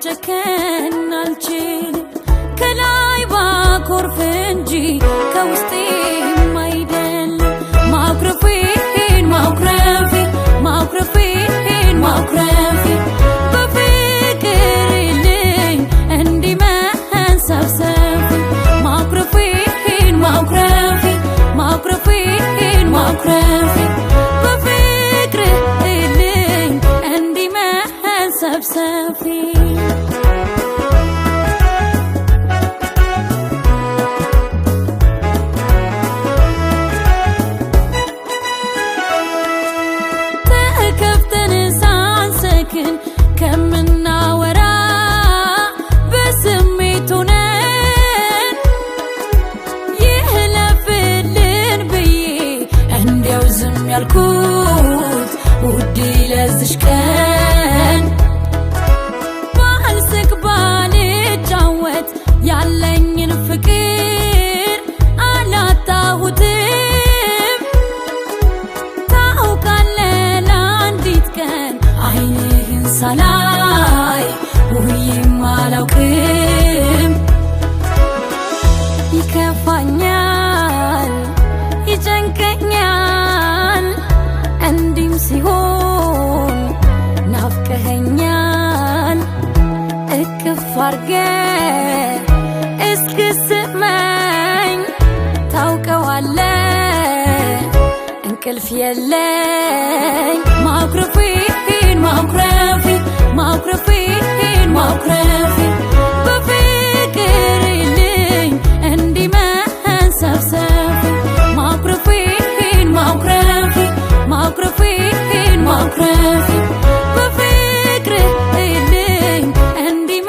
መጨከን አልችልም። ከላይ ባኮርፍ እንጂ ከውስጤም አይደለም። ማኩረፌን ማኩረፌ ማኩረፌን ማኩረፌ በፍቅር ይልኝ እንዲህ መንሰፍሰፌ ማኩረፌን ማኩረፌ ማኩረፌን ማኩረፌ በፍቅር ይልኝ እንዲህ መንሰፍሰፌ። ተከፍተን ሳንሰክን ከምናወራ በስሜት ሆነን ይህለፍልን ብዬ እንዲያው ዝም ያልኩት ውዴ ለዚሽ ቀን ባልስቅ ባልጫወት ያለኝን ፍቅር አላጣሁትም። ታውቃለህ ለአንዲት ቀን ዓይንህን ሳላይ ውዬም አላውቅም። ይከፋኛል፣ ይጨንቀኛል እንዲህም ሲሆን ናፍቀኸኛል። እቅፍ አርገህ እስክስመኝ ታውቀዋለህ እንቅልፍ የለኝ። ማኩረፌን ማኩረፌ ማኩረፌን ማኩረፌ በፍቅር ይልኝ እንዲህ መንሰፍሰፌ ማኩረፌን ማኩረፌ ማኩረፌን ማኩረፌ በፍቅር ይልኝ እንዲህ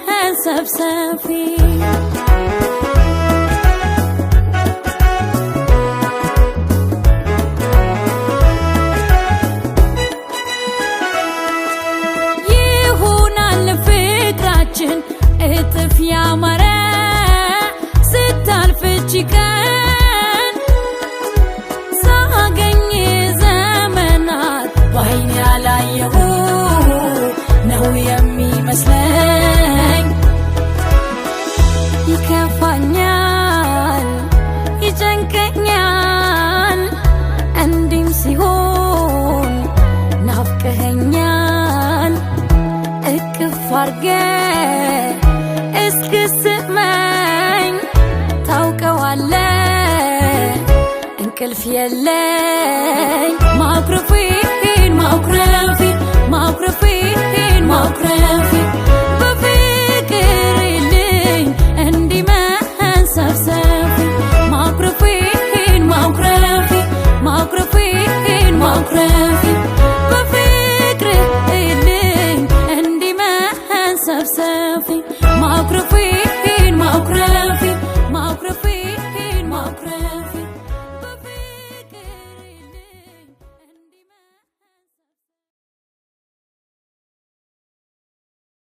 መንሰፍሰፌ። ይሆናል ፍቅራችን እጥፍ ያማረ ስታልፍ እቺ ቀን ሳገኝ ዘመናት ባይኔ ያላየሁ ነው የሚመስለኝ። ይከፋኛል፣ ይጨንቀኛል እንዲህም ሲሆን ናፍቀኸኛል። እቅፍ አርገህ እስክስመኝ ታውቀዋለህ እንቅልፍ የለኝ። ማኩረፌን ማኩረፌ ማኩረፌን ማኩረፌ በፍቅር ይልኝ እንዲህ መንሰፍሰፌ ማኩረፌን ማኩረፌ ማኩረፌን ማኩረፌ በፍቅር ይልኝ እንዲህ መንሰፍሰፌ።